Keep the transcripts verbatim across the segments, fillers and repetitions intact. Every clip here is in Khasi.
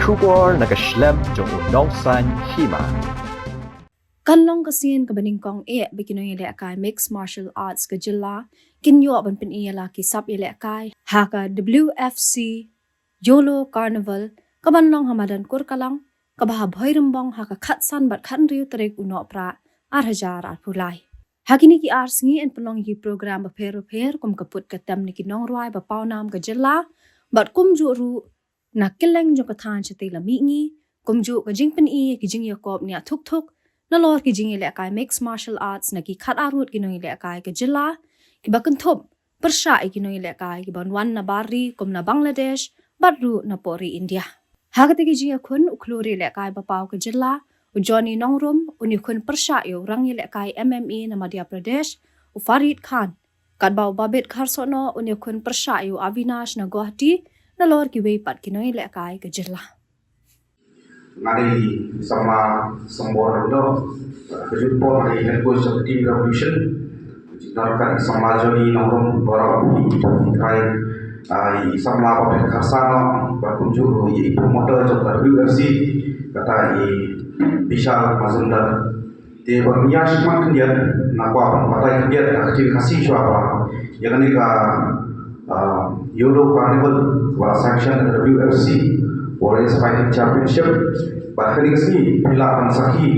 Khubor na ka shlem jong u nongsan hima. Kan long ka sien kaba nyngkong eh ba ki nongïalehkai Mixed Martial Arts ka jylla kin ïoh ban pyni ïa la ki sap ïalehkai ha ka W F C Yolo Carnival kaban long ha madan Kurkalang, kaba ha Bhoirymbong ha ka khatsan bad khathynriew tarik u Nohprah ar hajar arphew lai. Ha kine ki ar sngi yn pynlong ïa ki program bapher bapher kum ka put ka tem na ki nongrwai ba pawnam ka jylla bad kumjuh ruh na kylleng jong ka thaiñ shatei la mihngi, kumjuh ka jingpyni ïa ki jingïakop ñiah thuk thuk nalor ki jingïalehkai Mixed Martial Arts na ki khatar ngut ki nongïalehkai ka jylla, kiba kynthup pyrshah ïa ki nongïalehkai kiba wan na bar ri kum na Bangladesh bad ruh na pdeng ri India. Ha katei ka jingïakhun, u khlur ïalehkai ba paw ka jylla, u Johnny Nongrum, un ïakhun pyrshah ïa u rangïalehkai M M A na Madhya Pradesh, u Farid Khan, katba u Babit Kharsohnoh un ïakhun pyrshah ïa u Avinash na Guwahati, nalor kiwei pat ki nongïalehkai ka jylla. Nga dei i samla Sambor Rendo, ka jingpor nga dei head coach of Team Revolution. Jingdon ka i samla Johnny Nongrum, baroh i trai, ah, i samla Babit Kharsohnoh, bad kumjuh i promoter jong ka W F C, kata i Bishal Mazumdar. Te ba ngin ïa shim khyndiat, nga kwah ban batai khyndiat da ka ktien Khasi shuwa ba ïa kane ka, ah, Yolo Carnival ba sanction da ka W F C, Warriors Fighting Championship. Bad kane ka sngi phi lah ban sakhi,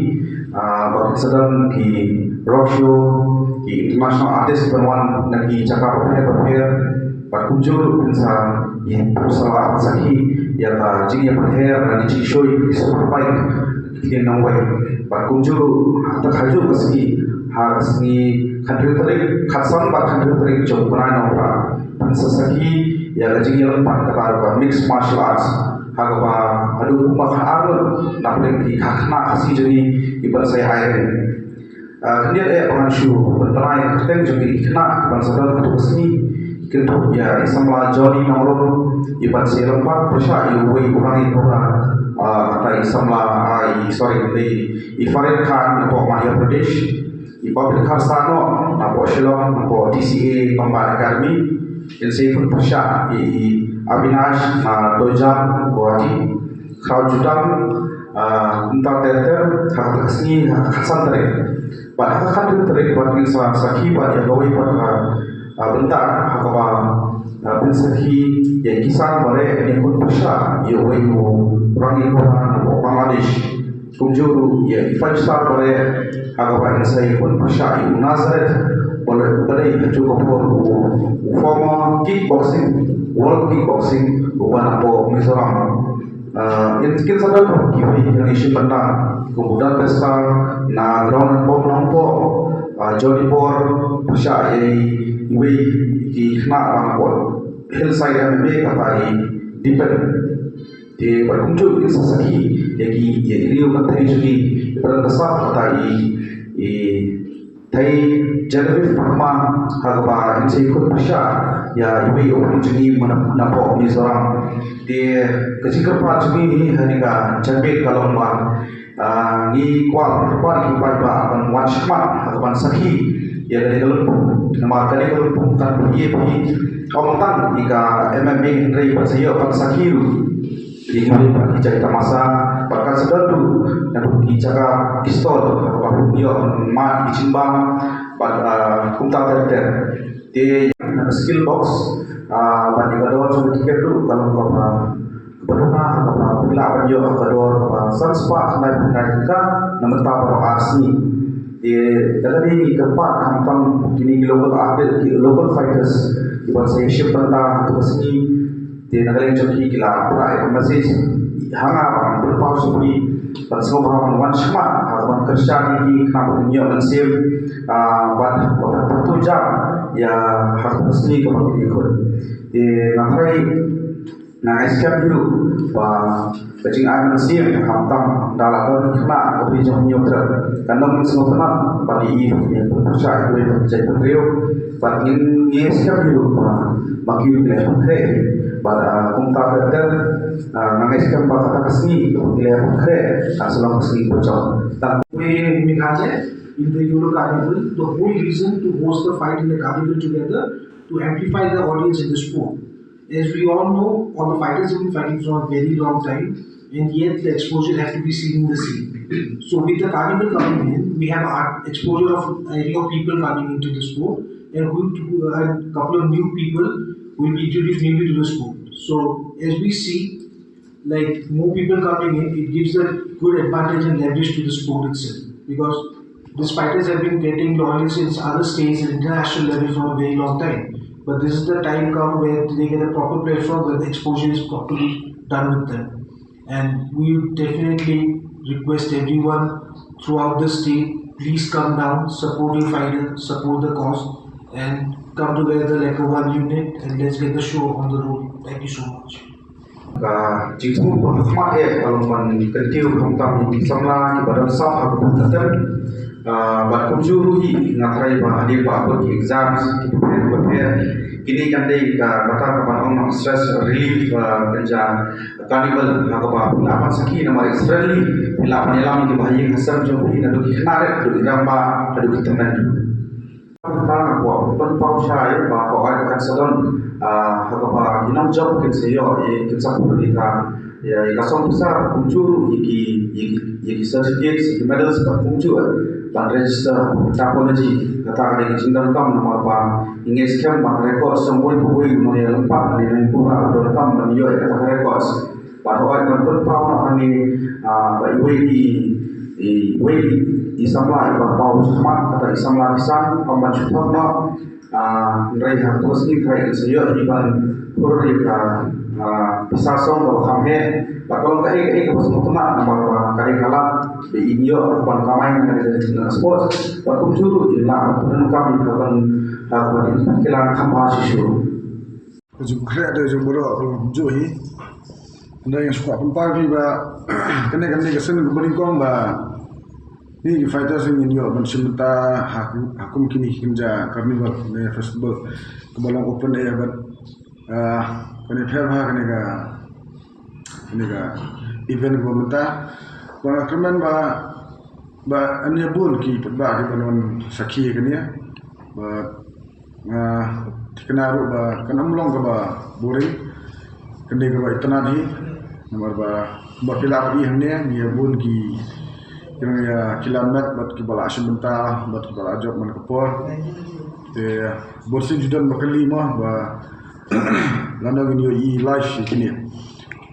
ah, ba kin sa don ki rock show, ki international artist ban wan na ki jaka bapher bapher. Bad kumjuh ruh phin sa ïa pynsawa ban sakhi ïa ka jingïapynher na ki jingshoh ki super bike, ki nongwei. Bad kumjuh ruh ha ka hajuh ka sngi, ha ka sngi khathynriew tarik, khatsan bad khathynriew tarik jong u bnai Nohprah, phin sa sakhi ïa ka jingïalehkai kaba ka Mixed Martial Arts, ha kaba haduh kumba khatar ngut na pdeng ki khynnah Khasi jong ngi kiban sa ïa ai. Ah, khyndiat eh ba ngan shu pynbna ïa ka kyrteng jong ki khynnah kiban sa don ha kato ka sngi. Ki kynthup ïa i samla Johnny Nongrum, iban sa ïalehkai pyrshah ïa uwei u rangïalehkai, ah, kata i samla, ah, i, sorry, i, i Farid Khan na pdeng Madhya Pradesh, i Babit Kharsohnoh na pdeng Shillong na pdeng T C A Combat Academy, in sa ïakhun pyrshah ïa i Avinash na Doijam Guwahati. Khraw jutang, ah, kumta ter ter, ha ka sngi, ha ka khatsan tarik. Bad ha ka khathynriew tarik, bad ngin sa sakhi bad ïa kawei pat ka, ah, bynta, ha kaba, ah, phin sakhi ïa i Kisan Bareh, ïakhun pyrshah ïa uwei u rangïalehkai na pdeng Bangladesh. Kumjuh ruh ïa i Five Star Bareh, ha kaba ngin sa ïakhun pyrshah ïa u Nazareth, ba la, ba dei ha kajuh ka por u, u former kickboxing, world kickboxing, uba na pdeng Mizoram. Ah, in kin sa don ruh kiwei ki nongïashim bynta, kum u Dan Besta na ground and pound Nongpoh, ah, Johnny Bor, pyrshah ïa iwei ki khynnah ba na pdeng Hillside M M A, kata i Dipen. Te bad kumjuh kin sa sakhi ïa ki, ïa i riew kynthei jong ngi, i Bren Basa, kata i, i Thei Genevieve Parmar, ha kaba in sa ïakhun pyrshah ïa iwei u opponent jong ngi na, na pdeng Mizoram. Te ka jingkyrpad jong ngi ha kane ka janmiet ka long ba, ah, ngi kwah ban kyrpad ïa ki paidbah ban wan shakhmat ha kaban sakhi ïa kane ka lympung. Namar kane ka lympung kan pynïaid phi ym tang ïa ka M M A hynrei ban sa ïoh ban sakhi ruh ïa kiwei pat ki jaka tamasa, bad kan sa don ruh naduh ki jaka ki stall, ha kaba phin ïoh ban mad ki jingbam, bad, ah, kumta ter ter. Te na ka skill box, ah, bad ïa ka dor jong ka tiket ruh ka long kaba, kaba duna, kaba phi lah ban ïoh ha ka dor kaba san spah khyndai phew khyndai tyngka na bynta baroh ar sngi. Te da kane ngi kyrpad khamtam kine ki local artist, ki local fighters, kiban sa ïashim bynta ha kato ka sngi. Te na ka liang jong ki, ki la phah ïa ka message ha nga ba ngan pynpaw sha phi ban sngewbha ban wan shakhmat, ha kaban kyrshan ïa ki khnang ba kin ïoh mynsiem, ah, bad, bad pynpaw jam ïa ha ka sngi kaba kin ïakhun. Te nga tharai nga ngeit skhem hi ruh ba ka jingai mynsiem khamtam da la don khynnah ka phi jong Hynñiewtrep, kan ym sngewtynnat ban ïoh ïa ka pyrshah ïa ka jait bynriew. Bad ngin, ngin ngeit skhem hi ruh ba ma ki ruh ki la pynkhreh. Bad, ah, kumta ter ter, ah, nga ngeit skhem ba kata ka sngi ki la pynkhreh kan sa long ka sngi ba jop. Tang. Within Meghalaya, in the Yolo Carnival, the whole reason to host the fight in the carnival together to amplify the audience in the sport. As we all know, all the fighters have been fighting for a very long time. And yet the exposure has to be seen in the scene. So with the carnival coming in, we have a exposure of area of people coming into the sport, and who, and a couple of new people will be introduced newly to the sport. So as we see, like, more people coming in, it gives a good advantage and leverage to the sport itself, because these fighters have been getting loyalty since other states and international level for a very long time. But this is the time come where they get a proper platform where the exposure is properly done with them. And we would definitely request everyone throughout the state, please come down, support your fighter, support the cause, and come together like a one unit, and let's get the show on the road. Thank you so much. Ka jingthmu ba khmat eh ka long ban kyntiew khamtam ïa ki samla kiba don sap ha ka bynta tem. Ah, bad kumjuh ruh hi nga trai ba hadien ba ki exams kiba pher kiba pher, kine kan dei ka kata ka ban ong stress relief, ah, kynja carnival ha kaba phi lah ban sakhi namar Israel phi lah ban ïalam ïa kiba ha ïing ha sem jong phi naduh ki khynnah rit haduh ki rangbah haduh ki tymmen. Tang kwah pynpaw shai ba hooid kan sa don, ah, ha kaba ki nongjop kin sa ïoh ïa, kin sa pur ïa ka, ïa, ïa ka song pisa kumjuh ruh ïa ki, ïa ki, ïa ki certificates, ïa ki medals ba kumjuh, eh, ban register ha ka Pathology. Kata ka dei ka jingdonkam namar ba ngi ngeit skhem ba ka record song uwei pa uwei u nongïalam pat lane u nongïalam pura u donkam ban ïoh ïa kata ka record. Bad hooid ban pynpaw noh hangne, ah, ba iwei i, iwei i samla iba paw shakhmat, kata i samla Kisan, ym ban shu thok noh. Ah, hynrei ha ka sngi trai kan sa ïoh i ban pur ïa ka, ah, pisa song kaba kham heh. Bad ka long kaei kaei kaba sngewtynnat namar ba ka dei ka lad ba in ïoh ban kamai na ka sports. Bad kumjuh ruh in lah ban pyndonkam ïa ka ban, ha ka ban ïa ka ban kham bha shisha. Ka jingkhreh da jong baroh ka long kumjuh hi. Hynrei nga shu kwah pynpaw ïa phi ba kane, kane ka sien kaba nyngkong ba ngi ki fighters ngin ïoh ban shim bynta ha, ha kum kine ki kynja carnival ne festival kaba long open air bad, ah, kane pher bha kane ka, kane ka event kaba mynta. Ba nga kyrmen ba, ba yn ïa bun ki paidbah kiban wan sakhi ïa kane. Ba nga thikna ruh ba kan ym long kaba boring. Kan dei kaba itynnad hi. Namar ba kumba phi lah ban i hangne ngi ïa bun ki, ki nongïakilan met bad kiba la shim bynta bad kiba la jop man ka por. Te bun sien ju don ba kylli mo ba lano ngin ïoh i live ïa kine.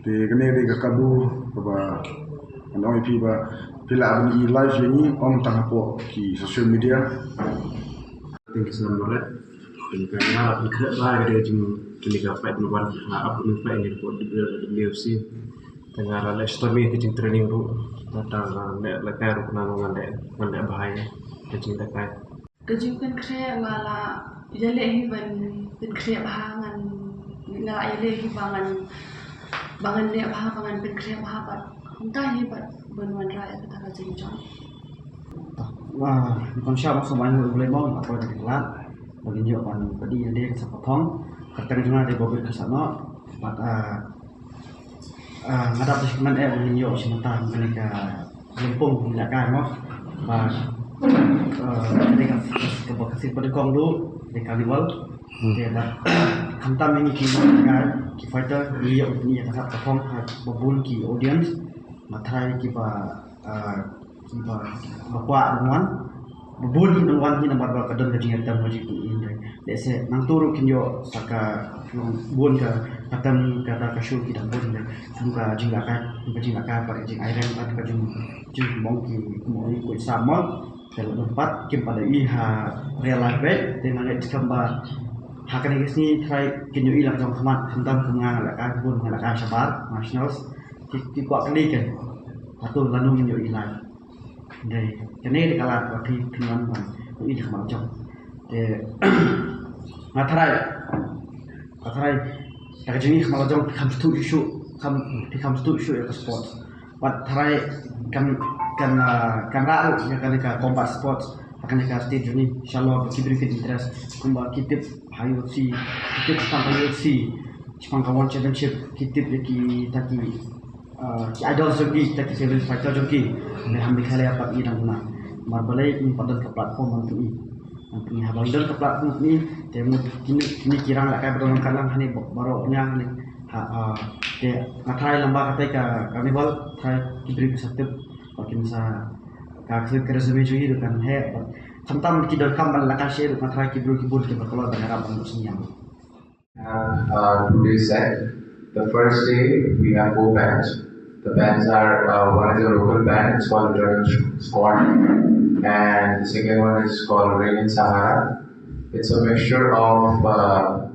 Te kane dei ka kabu kaba ngan ong ïa phi ba phi lah ban i live ïa ngi ym tang hapoh ki social media. Thank you so much. Thank you. Nga la pynkhreh bha ïa ka jing kine ka fight number ha upcoming fight ni report W W F C. Te nga la leh shitom ïa ka jingtraining ruh. Te nga la leh lehkai ruh, khnang ngan leh, ngan leh bha ïa ka jingdakai. Ka jingpynkhreh nga la ïaleh hi ban pynkhreh bha, ngan, nga la ïaleh hi ba ngan, ba ngan leh bha, ba ngan pynkhreh bha bad kumta hi bad ban wanrah ïa kata ka jingjop. Nga, nga pynshai ba shu ban ïa U Blei mo, nga poi da ka lad ba ngin ïoh ban pyni ïa ka sap ka thong. Ka kyrteng jong nga dei Bobby Kharsahnok. Bad, ah, Ah, nga dap da shikmen eh ba ngin ïoh shim bynta ha kane ka lympung kaba ngi lehkai mo. Ba, ah, kane ka, ka, ka, ka sien ba nyngkong ruh dei carnival. Hmm. Te bad khamtam ïa ngi ki nongïalehkai, ki fighter, ngi ïoh ban pyni ïa ka sap ka thong ha ba bun ki audience. Nga tharai kiba, ah, kiba, kiba kwah ban wan. Ba bun hi ban wan hi namar ba ka don ka jingïatem ka jingpyni. Lehse nangta ruh kin ïoh sa ka bun ka, ka tem kata ka show ki dang bun. Kum ka jingïalehkai, kum ka jingïalehkai pat ka jingai reng pat ka jing, jingmong ki, mong ki koit sam mo. Te lada pat kim pat da i ha real life bad te nga ngeit skhem ba ha kane ka sngi tharai kin ïoh i la ka jong khmat khamtam kum nga nga lehkai bun nga lehkai shabar nationals. Ki, ki kwah kylli kein. Hato lano ngin ïoh i live. Dei, kane dei ka lad ba phi, phi wan ban ïoh i khmat jong. Te nga tharai, nga tharai da ka jingïohi khmat jong phi kham sngewthuh shuh, kham, phi kham sngewthuh shuh ïa ka sports. Bad tharai kan, kan, ah, kan rah ruh ïa kane ka combat sports ha kane ka state jong ngi. Inshallah ba ki briew kin interest kumba ki tip ha U F C, ki tip shaphang ka U F C, shaphang ka One Championship, ki tip ïa kita ki, ah, ki idol jong ki, kita ki favorite fighter jong ki. Ngi ham dei khalai pat ngi dang na. Namar balei ngim pat don ka platform ban pyni. Ban pyni, haba ngi don ka platform pyni, te mut kine, kine ki ranglehkai ba don lang ka lang hangne ba, baroh nia hangne. Ah, ah, te nga try lem ba kata ka carnival, try ki briew ki sa tip ba kin sa, ka ka resume jong ngi ruh kan heh. Khamtam ki donkam ban lehkai sha ruh, nga try ki briew ki bun kiba kloi ban ïarap ban buh synñiang. Have uh, two days set. The first day we have four bands. The bands are uh, one is a local band, it's called Eternal Squad, and the second one is called Rain in Sahara. It's a mixture of uh,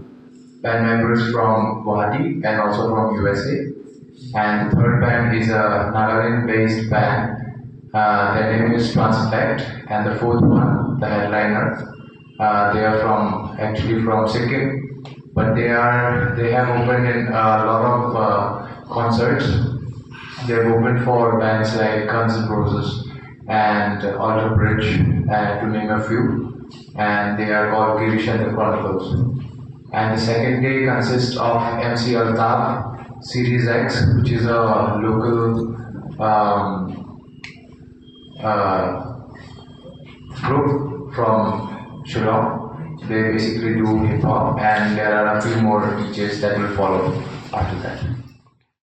band members from Guwahati and also from U S A. And the third band is a Nagaland-based band. Uh, their name is Trans Effect, and the fourth one, the headliner, uh, they are from actually from Sikkim, but they are they have opened in a lot of uh, concerts. They've opened for bands like Guns N' Roses and Alter Bridge, and to name a few. And they are called Girish and the Chronicles. And the second day consists of M C Altaf, Series X, which is a local um, uh, group from Shillong. They basically do hip hop, and there are a few more D Js that will follow after that.